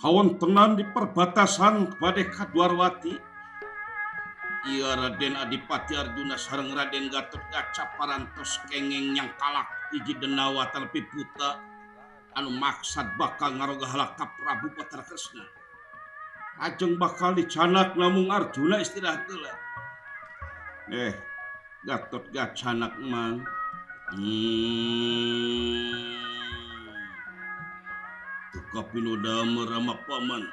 Kawontenan di perbatasan bade ka Dwarwati. Ieu Raden Adipati Arjuna sareng Raden Gatotkaca parantos kengeng yang kalak hiji denawa tapi buta anu maksad bakal ngarogahala ka Prabu Batara Kresna. Ajeng bakal dicanak namung Arjuna istirahat heula. Gatotkaca mang. Kapinoda merama paman.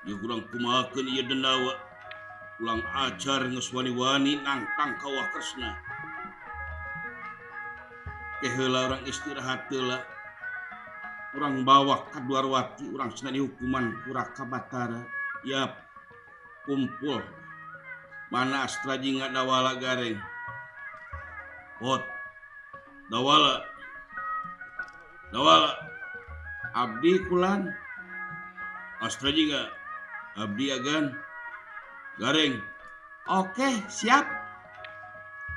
Ieu kurang kumahakeun ieu denawa. Ulang ajar geus wani-wani nangtang ka Wah Kresna. Ke heula urang istirahat heula. Urang bawa ka Dwarwati, urang cenah dihukuman ku Raka Batara. Yap, kumpul. Mana astra jeung dawala gareng. Pot. Dawala. Dawala. Abdi kulan. Astra juga. Abdi agan. Gareng. Oke, siap.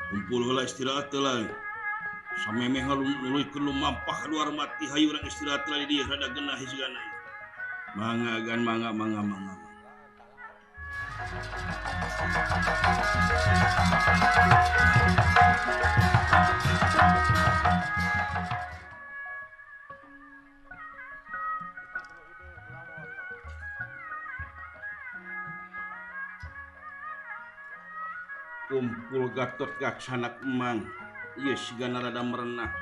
Kumpul heula istirahat heula. Samemeh nuluykeun lumampah ka luar mati hayu urang istirahat heula di dieu rada geunah sigana. Mangga agan mangga mangga mangga. Kumpul Gatotkaca emang ieu sigana rada merenah.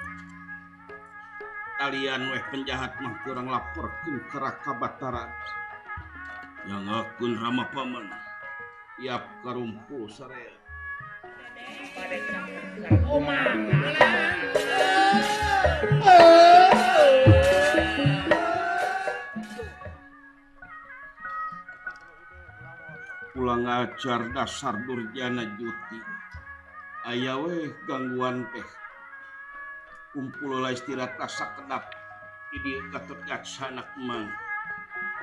Talian weh penjahat mah kurang laporkeun ka Raka Batara. Yang ngakeun Rama paman. Iap karumpul sarea. Pulang ajar dasar durjana juti. Aya weh gangguan teh. Kumpul heula istirahat rasa kedap. Di dieu Gatotkaca mang.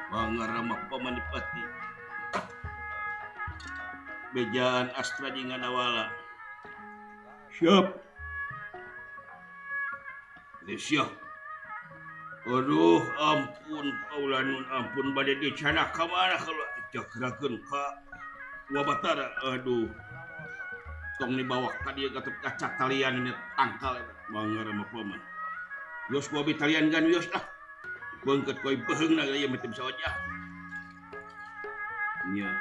Mangga Rama paman dipati. Bejaan astra jeung Dawala. Siap. Siap. Aduh ampun kaula nun ampun bade dicanak ka mana kaula dijagrakeun ka Wabatara. Aduh. Tong dibawa ka dieu Gatotkaca talian ini tangkal eta. Mangga Rama paman. Yos ku abi talian gan yos ah. Beungkeut ku beheungna ieu mah teu bisa wajah. Nya.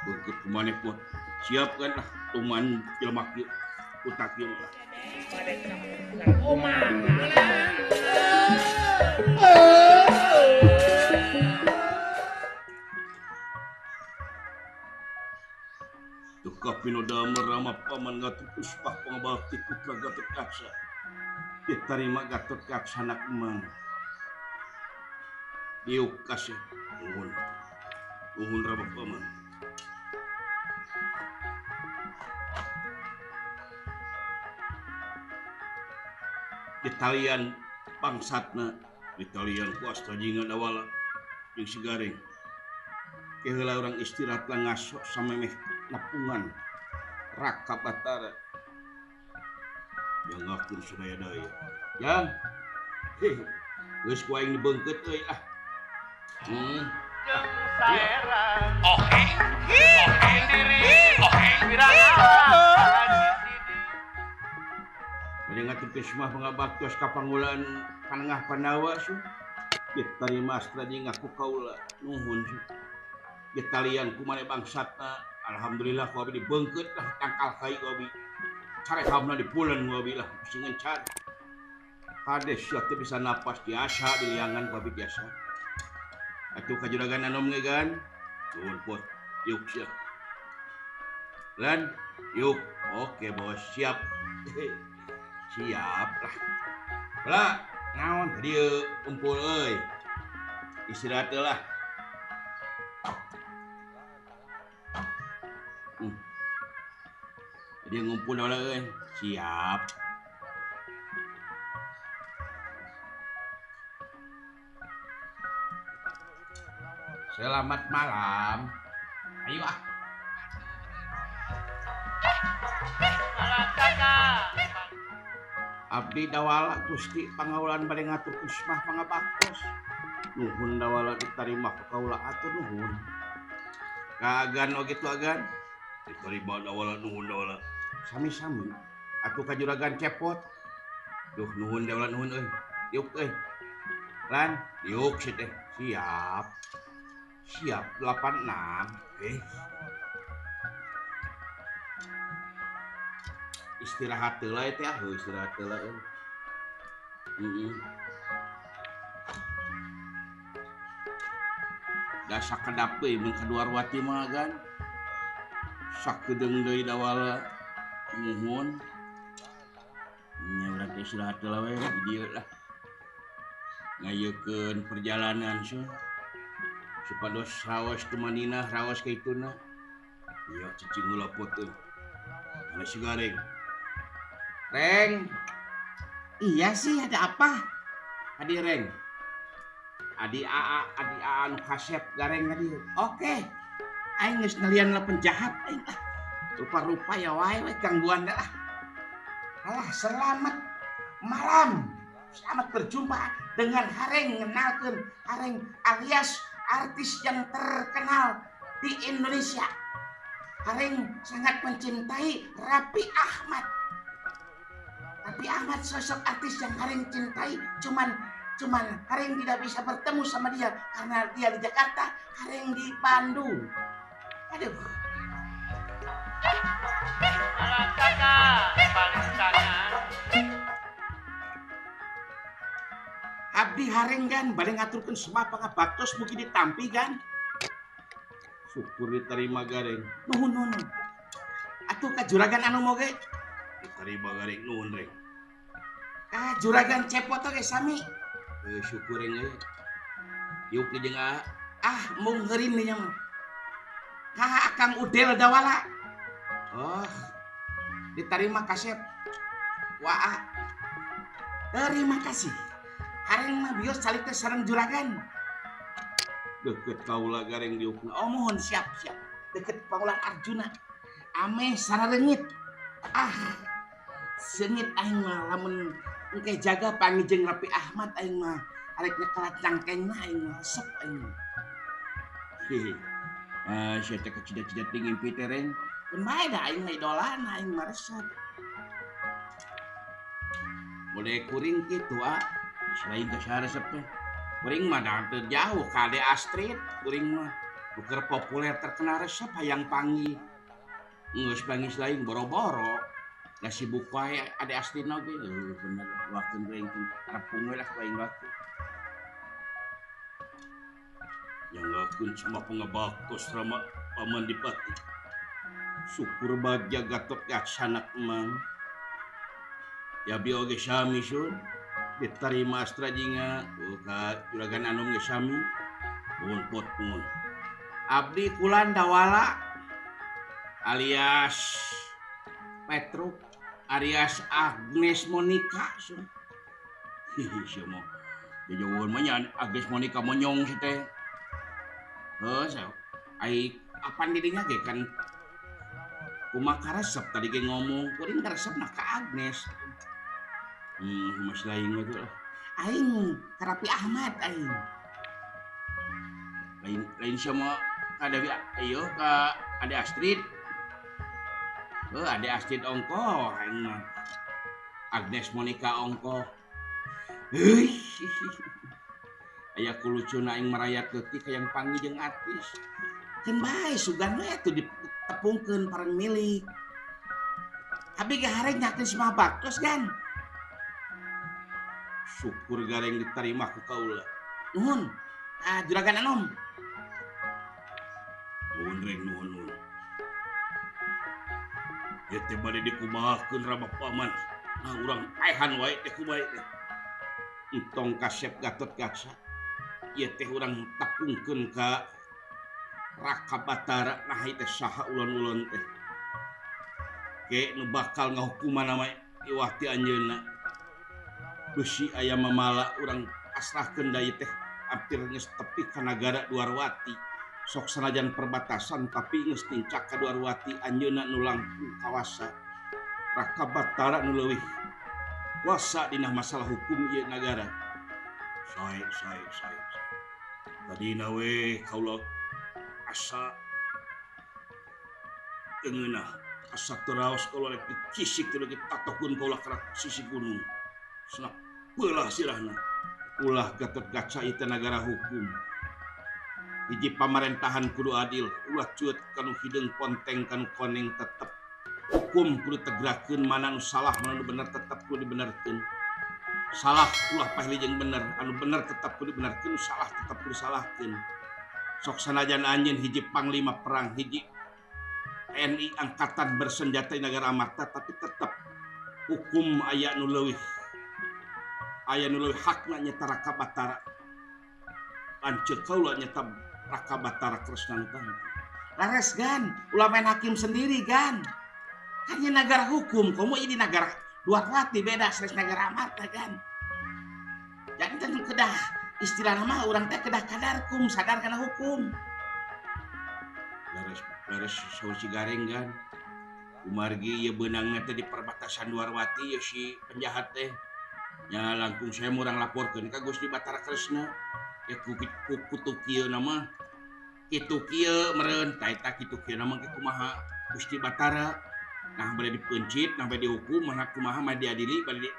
Beungkeut ku maneh pot. Siap kan lah tuman jelema kieu. Utak ieu mah. Duka pinoda merama paman Gatot Puspa pangabakti putra Gatotkaca. Diterima Gatotkaca anak emang. Diuk kasih nuhun. Nuhun Rama paman. Ditalian bangsatna, ditalian ku astra jeung Dawala jeung si Gareng. Ke heula urang istirahat lah ngaso samemeh nepungan Raka Batara. Yang ngakur sadaya daya. Yang heh geus ku aing dibeungkeut euy ah. Jeung saerang. Oke. Diri. Oke. Bade ngatur semua pangabaktos ka pangulan panengah Pandawa su. Diterima astra jeung ngaku kaula nuhun su. Ditalian ku maneh bangsatna. Alhamdulillah ku abi dibeungkeut lah tangkal kai ku abi. Carekamna dipulen ku abi lah pusing ngencar. Kades sia teu bisa napas biasa di liangan ku abi biasa. Atuh ka juragan anom ge gan. Nuhun pot. Yuk sia. Lan, yuk. Oke bos, siap. Siap lah. Lah, naon dieu kumpul euy. Istirahat lah. Dia ngumpul lah euy. Siap. Selamat malam. Ayo ah. Abdi Dawala Gusti pangaulan bade ngatur kusmah pangabaktos. Nuhun dawala diterima ku kaula atur nuhun. Kagan oge tu agan. Diterima dawala nuhun dawala. Sami-sami. Atuh ka juragan cepot. Duh nuhun dawala nuhun euy. Diuk euy. Lan, diuk sih teh. Siap. Siap 86. Istirahat heula teh ah, istirahat heula euy. Heeh. Da sakedap deui mun ka Dwarwati mah gan. Sakedeung deui dawala nuhun. Nya urang teh istirahat heula we di dieu lah. Ngayekeun perjalanan so. Supados raos tumaninah raos ka ituna. Ieu cicing heula pot euy. Mana si Gareng? Reng. Iya sih, ada apa? Adi Reng. Adi AA, adi AA nu kasep Gareng adi. Oke. Aing geus ngalian lah penjahat aing ah. Rupa-rupa ya wae we gangguan dah. Alah, selamat malam. Selamat berjumpa dengan Hareng, ngenalkeun Hareng alias artis yang terkenal di Indonesia. Hareng sangat mencintai Raffi Ahmad. Raffi Ahmad sosok artis yang Hareng cintai, cuman Hareng tidak bisa bertemu sama dia karena dia di Jakarta, Hareng di Bandung. Aduh. Abdi Hareng kan bade ngaturkeun semua pangabaktos mugi ditampi kan. Syukur diterima Gareng. Nuhun nuhun. Atuh ka juragan anu moge diterima Gareng nuhun Reng. Ka juragan cepot oge sami. Syukur Reng euy. Yuk jeung ah mung heurin nya mah. Ka Akang Udel dawala. Oh. Diterima kasep. Waa. Terima kasih. Hareng mah bios calik teh sareng juragan. Deket kaula Gareng diukna. Oh mohon siap siap. Deket Pangulan Arjuna. Ameh sarareungit. Ah. Seungit aing mah lamun engke jaga panggih jeung Raffi Ahmad aing mah. Arek nyekelat cangkengna aing mah resep aing. Hehe. Ah sia teh kecida-cida ngimpi teh Reng. Keun bae da aing mah idolana aing mah resep. Boleh kuring kitu ah. Selain ke saha resep teh. Kuring mah da teu jauh ka Ade Astrid kuring mah. Nu keur populer terkenal resep hayang panggih. Geus panggih lain boro-boro. Da sibuk wae Ade Astrid oge. Heuh bener wakeun kuring arepung we lah ku aing waktu. Nyangakeun semua pangabaktos Rama Paman Dipati. Syukur bagja Gatot Kacanak mang. Ya bi oge sami sun. Diterima astra jinga ka juragan anom ge sami. Nuhun pot nuhun. Abdi Kulan Dawala alias Petruk alias Agnes Monica sun. Hihi sia mah. Jajauheun mah nya Agnes Monica monyong si teh. Heuh ai apan di dinya ge kan kumaha karesep tadi ge ngomong kuring karesepna ka Agnes. Mas lain mah tuh lah. Aing ka Raffi Ahmad aing. Lain sama ka Dewi ayo ka Ade Astrid. Heuh Ade Astrid ongkoh aing mah. Agnes Monica ongkoh. Heuy. Aya kulucuna aing marayat leutik hayang panggih jeung artis. Keun bae sugan we atuh ditepungkeun pareng milik. Abi ge hareng nyakeun semua baktos gan. Syukur Gareng diterima ku kaula. Nuhun. Ah juragan anom. Nuhun Reng nuhun nuhun. Ieu teh bade dikumahakeun Rama Paman. Nah urang paehan wae teh kumaha teh. Entong kasep Gatot Kaca. Ieu teh urang tepungkeun ka Raka Batara nah ieu teh saha ulon-ulon teh. Ke nu bakal ngahukuman mah iwah ti anjeunna. Besi aya mamala urang pasrahkeun da ieu teh hampir geus tepi ka nagara Dwarwati. Sok sanajan perbatasan tapi geus nincak ka Dwarwati anjeunna nu langkung kawasa. Raka Batara nu leuwih kuasa dina masalah hukum ieu nagara. Sae sae sae. Tadina we kaula asa teu ngeunah asa teu raos kaula rek dicisik teh ditatokeun kaula ka sisi gunung. Cenah peulah sirahna. Ulah Gatot Kaca ieu teh nagara hukum. Hiji pamarentahan kudu adil, ulah cuet kanu hideung ponteng kanu koneng tetep hukum kudu tegrakeun mana nu salah mana nu bener tetep kudu dibenerkeun. Salah ulah pahili jeung bener, anu bener tetep kudu dibenerkeun, salah tetep kudu disalahkeun. Sok sanajan anjeun hiji panglima perang, hiji TNI angkatan bersenjata di negara Amarta, tapi tetep hukum aya nu leuwih. Aya nu leuwih hakna nyata Raka Batara. Lanceuk kaula nyata Raka Batara Kresna nu tangtu. Lares gan, ulah main hakim sendiri gan. Kan ieu nagara hukum, komo ieu di nagara Dwarwati beda sanes nagara Amarta gan. Jadi tentu kedah istilah mah urang teh kedah kadarkum sadar kana hukum. Lares lares saur si Gareng gan. Kumargi ieu beunangna teh di perbatasan Dwarwati ieu si penjahat teh. Nya langkung saya murang laporkeun ka Gusti Batara Kresna. Ya ku kutu kieu na mah kitu kieu meureun ta eta kitu kieu na mah kumaha Gusti Batara. Nah bade dipeuncit, nah bade dihukum, mana kumaha mah diadili bade di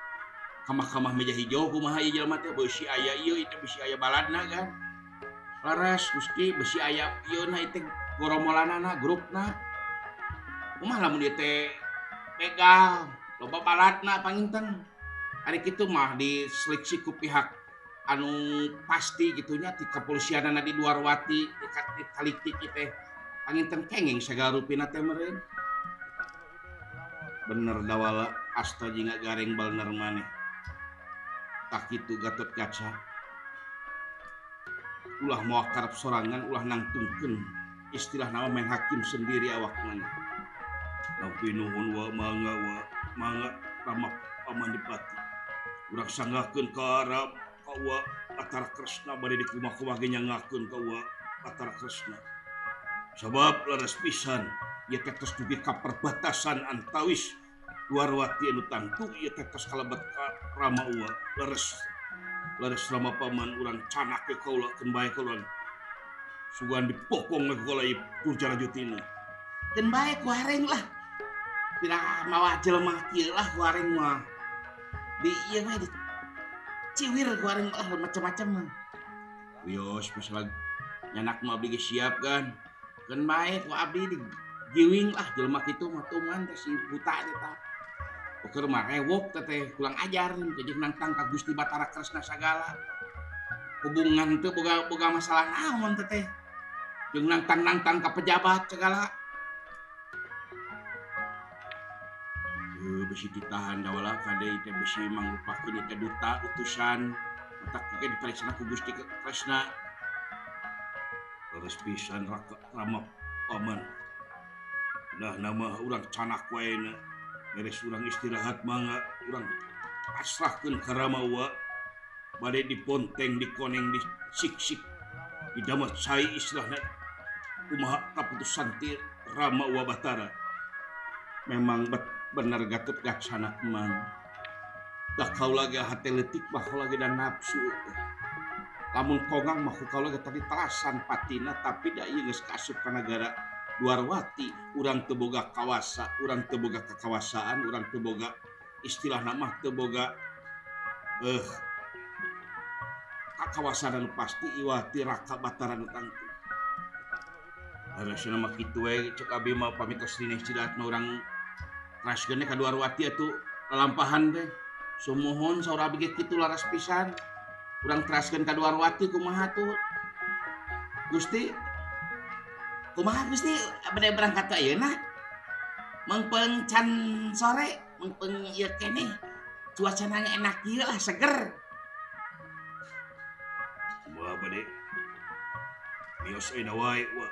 kamah-kamah meja hijau kumaha ieu jelema teh beusi aya ieu teh beusi aya baladna kan. Laras Gusti beusi aya ieu na ieu teh goromolanana grupna. Kumaha lamun ieu teh begal, loba baladna panginten. Ari kitu mah diseleksi ku pihak anu pasti gitunya ti kepolisianana di Dwarwati di kalitik ieu teh panginten kenging sagala rupina teh meureun. Bener dawala asta jeung Gareng bener maneh. Tak kitu Gatot Kaca. Ulah moal karep sorangan, ulah nangtungkeun istilah nama main hakim sendiri awak maneh. Nampi nuhun wa mangga wa mangga Rama Paman Dipati. Urang sanggakeun ka Arab ka Wa Batara Kresna bade dikumaha-kumaha ge nyangakeun ka Wa Batara Kresna. Sabab leres pisan ieu teh tos dugi ka perbatasan antawis Dwarwati anu tangtu ieu teh tos kalebet ka Rama Uwa. Leres leres Rama Paman urang canak ke kaula keun bae kaula. Sugan dipokong we ku kaula ieu Durjana Jutina. Keun bae ku hareng lah. Pira mawa jelema kieu lah ku hareng mah. Di ieu we di ciwir ku hareng lah macam-macam mah. Wios masalah nyanak mah abdi geus siap kan. Keun bae ku abdi di giwing lah jelema kitu mah tuman teh si buta teh tah. Ukur mah rewok teh teh kurang ajar jeung nangtang ka Gusti Batara Kresna sagala. Hubungan teu boga masalah naon teh teh. Jeung nangtang-nangtang ka pejabat segala. Besi ditahan dawala kade teh besi mangrupakeun teh duta utusan matak ke diperiksa ku Gusti Kresna. Leres pisan Raka Rama Paman. Nah nama urang canak wae na. Beres urang istirahat mangga urang pasrahkeun ka Rama Wa. Bade diponteng dikoneng disiksik didamat cai istilahna kumaha kaputusan ti Rama Wa Batara. Memang bener Gatot Kaca mang. Da kaula ge hate leutik mah kaula ge da nafsu. Lamun kongang mah ku kaula ge tadi telasan patina tapi da ieu geus kaasup ka nagara Dwarwati, urang teu boga kawasa, urang teu boga kakawasaan, urang teu boga istilahna mah teu boga kakawasaan anu pasti iwati Raka Batara nu tangtu. Harusna mah kitu we cek abi mah pamit tos rineh cidat mah urang raskeun ka Dwarwati atuh lalampahan teh. Sumuhun saur abi ge kitu laras pisan. Urang teraskeun ka Dwarwati kumaha tuh? Gusti kumaha Gusti bade berangkat ka ayeuna? Mengpeng can sore, mengpeng ieu keneh. Cuacana enak ieu lah seger. Kumaha bade? Mios ayeuna wae wa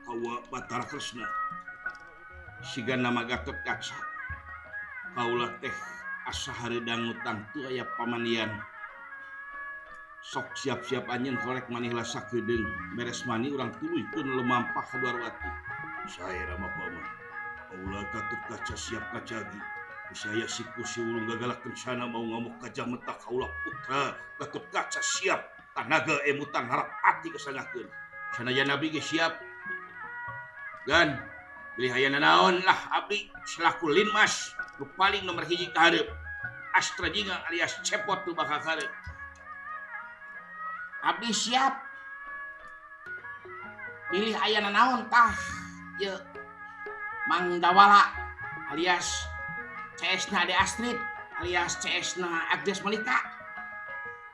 ka Wa Batara Kresna. Siga nama Gatot Kaca. Kaula teh asa hareudang tangtu aya pamanian. Sok siap-siap anjeun kolek maneh lah sakedeung. Beres mani urang tuluykeun lumampah ka Dwarwati. Sae Rama Paman. Kaula Gatot Kaca siap kacagi. Saya siku si ulung gagalak kencana mau ngamuk ka jametak kaula putra Gatot Kaca siap tanaga emutan harap rapati kesangakeun. Sanajan abdi ge siap. Gan bilih aya nanaon lah abdi selaku Linmas nu paling nomor hiji ka hareup. Astra Jingga alias Cepot nu bakal ka hareup. Abdi siap. Bilih aya nanaon tah ieu Mang Dawala alias CS na Ade Astrid alias CS na Agnes Malika.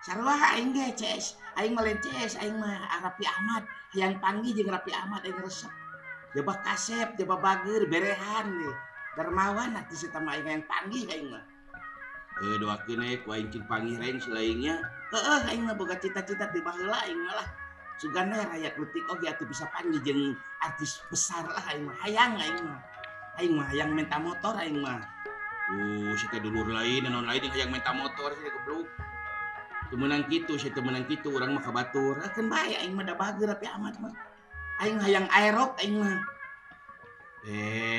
Sarua aing ge CS, aing mah lain CS, aing mah Raffi Ahmad, hayang panggih jeung Raffi Ahmad aing resep. Jaba kasep, jaba bager, berehan deh. Dermawan artis eta mah aing hayang panggih aing mah. Doakeun we ku aing cing panggih reng si laingnya. Heueuh aing mah boga cita-cita ti baheula aing mah lah. Sugan we rakyat leutik oge atuh bisa panggih jeung artis besar lah aing mah. Hayang aing mah. Aing mah hayang minta motor aing mah. Si teh dulur lain, naon lain jeung hayang minta motor si teh goblok. Teu meunang kitu, si teu meunang kitu urang mah ka batur. Keun bae aing mah da bager Raffi Ahmad mah. Aing hayang aerok aing mah.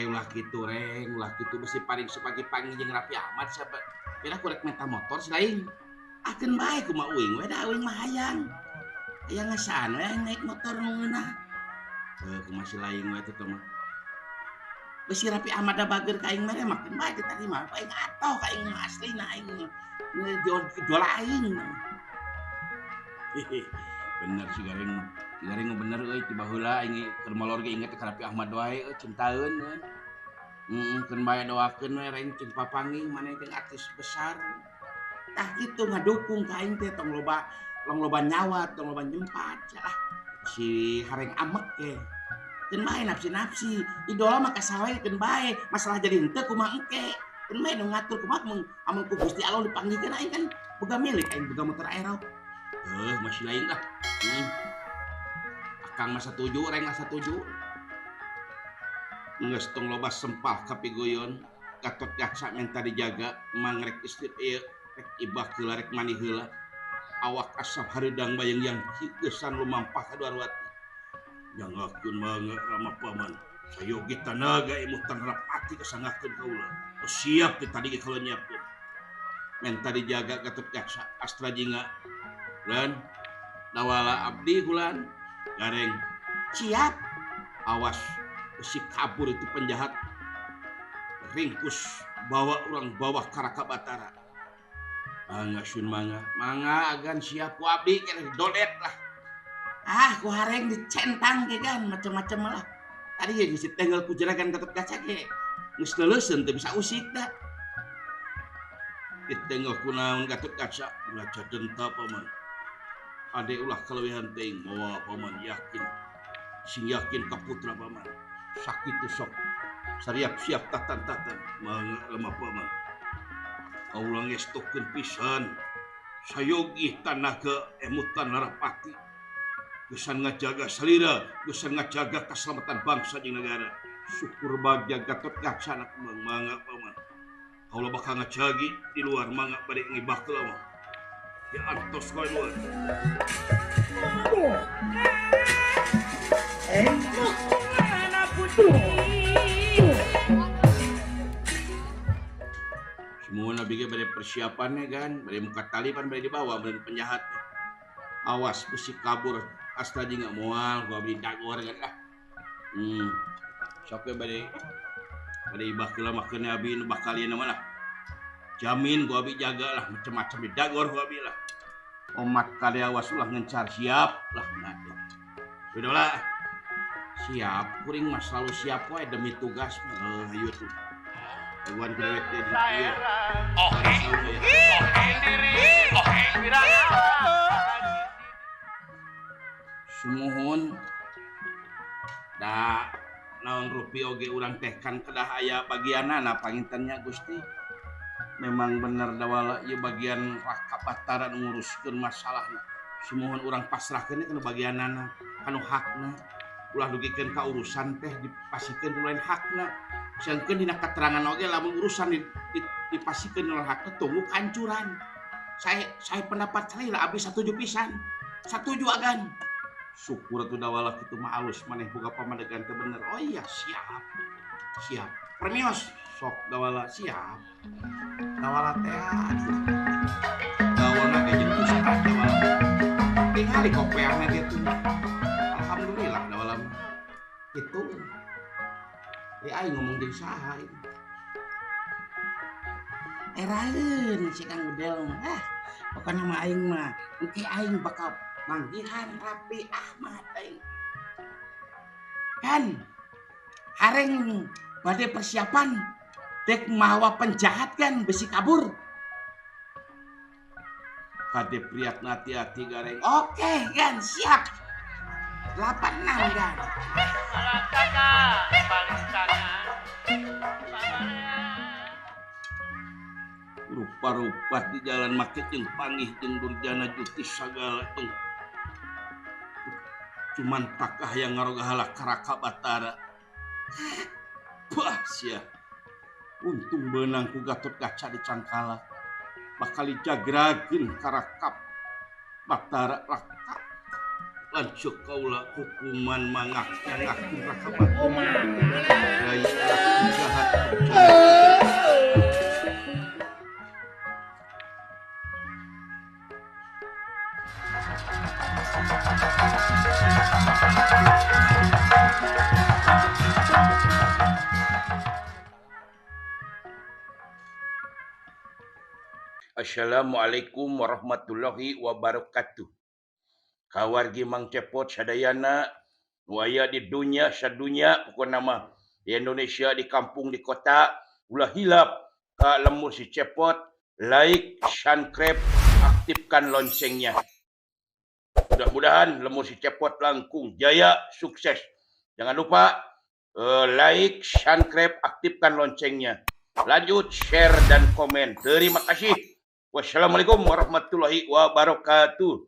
Ulah kitu reng, ulah kitu besi paling sepagi-pagi jeung Raffi Ahmad siapa. Pira ku rek minta motor si lain. Akeun bae kumaha uing we da uing mah hayang. Hayang ngesaan we aing naik motor nu ngeunah. Kumaha si lain we teh mah. Besi Raffi Ahmad da bager ka aing mah makeun bae ditarima. Aing atoh ka aing mah aslina aing mah. Jual aing mah. Bener si Gareng mah. Si Gareng mah bener euy ti baheula aing keur molor ge inget ka Raffi Ahmad wae euy cintaeun euy. Keun bae doakeun we reng cing papanggih maneh jeung artis besar. Tah kitu ngadukung ka aing teh tong loba nyawa, tong loba nyempat lah. Si hareng amek ge. Keun bae nafsi-nafsi, idola mah kasawe keun bae, masalah jadi henteu kumaha engke. Keun bae nu ngatur kumaha amun ku Gusti Allah dipanggihkeun aing kan boga milik aing boga motor aerok. Masih lain lah. Akang mah satuju, reng mah satuju. Geus tong loba sempah kapigoyon, Gatot Kaca minta dijaga, mangrek istri ieu rek ibah heula rek mandi heula. Awak asap hareudang bayang yang geusan lumampah ka Dwarwati. Jangakeun mangga ramah paman. Sayogi tanaga emutan rapati kesangakeun kaula. Siap teh tadi ge kaula nyiapkeun. Minta dijaga Gatot Kaca Astra Jingga. Lan Dawala abdi hulan Gareng siap. Awas besi kabur itu penjahat. Ringkus bawa orang bawah Karaka Batara. Mangga sun mangga. Mangga agan siap ku abdi kena dodet lah. Ah ku hareng dicentang ge kan macam-macam lah. Tadi ge geus ditenggal ku jeragan Gatot Kaca ge. Geus leuleuskeun teu bisa usik da. Ditenggal ku naon Gatot Kaca ulah cadenta paman. Ade ulah kalewihan teuing mawa paman yakin. Sing yakin ka putra paman. Sakitu sok. Sariap siap tatan-tatan mangga lemah paman. Kaula ngestokeun pisan. Sayogi tanaga emutan narapati. Gesan ngajaga salira, gesan ngajaga keselamatan bangsa jeung negara. Syukur bagja Gatot Kaca anak mangga paman. Kaula bakal ngajagi di luar mangga bade ngibah heula mah. Ya antos ka luar. Semua nabi ge bade persiapannya kan, bade muka tali pan bade dibawa bade penjahat. Awas besi kabur Astra Jingga moal gua beli dagor kan lah. Sok we bade ibah heula mah keun abi nu bakal ieu mah lah. Jamin gua abi jaga lah macam-macam di dagor gua abi lah. Omat kali awas ulah ngencar siap lah ngade. Udah lah. Siap, kuring mah selalu siap wae demi tugas. Hayu tuh. Aguan dewek teh di ieu. Sumuhun. Da naon rupi oge urang teh kan kedah aya bagianana pangintennya Gusti. Memang bener dawala ieu bagian Raka Batara nguruskeun masalahna. Sumuhun urang pasrahkeun kana bagianana, kanu hakna. Ulah dugikeun ka urusan teh dipasikeun ku lain hakna. Sangkeun dina katerangan oge lamun urusan dipasikeun lain hakna tunggu kancuran. Saya pendapat saya lah abdi satuju pisan. Satuju agan. Syukur atuh dawala kitu mah alus maneh boga pamadegan teh bener. Oh iya siap. Siap. Permios sok dawala siap. Dawala teh aduh. Dawala ge jeung ustad dawala. Tingali kopeahna dia tuh. Gitu. Eh, aing ngomong jeung saha ieu? Eraeun si Kang Udel mah. Ah, pokoknya mah aing mah engke aing bakal manggihan Raffi Ahmad aing. Kan hareng bade persiapan dek mawa penjahat kan besi kabur. Kade Priyatna hati-hati, Gareng. Oke kan, siap. 86 kan. Malantaka palintangan pabarea. Rupa-rupa di jalan make jeung panggih jeung Durjana Jutis sagala jeung cuman takah yang ngarogahala karaka Batara. Wah sia. Untung beunang ku Gatot Kaca di cangkala. Bakal dijagrakeun karakap Batara rakap. Lanceuk kaula hukuman mangak nyangakeun Raka Batara. Rai jahat. Assalamualaikum warahmatullahi wabarakatuh. Kawargi Mang Cepot sadayana nu aya di dunya sadunya, pokona mah di Indonesia, di kampung, di kota, ulah hilap ka Lembur Si Cepot, like, subscribe, aktifkan loncengnya. Mudah-mudahan Lembur Si Cepot langkung jaya, sukses. Jangan lupa like, subscribe, aktifkan loncengnya. Lanjut share dan komen. Terima kasih. Wassalamualaikum warahmatullahi wabarakatuh.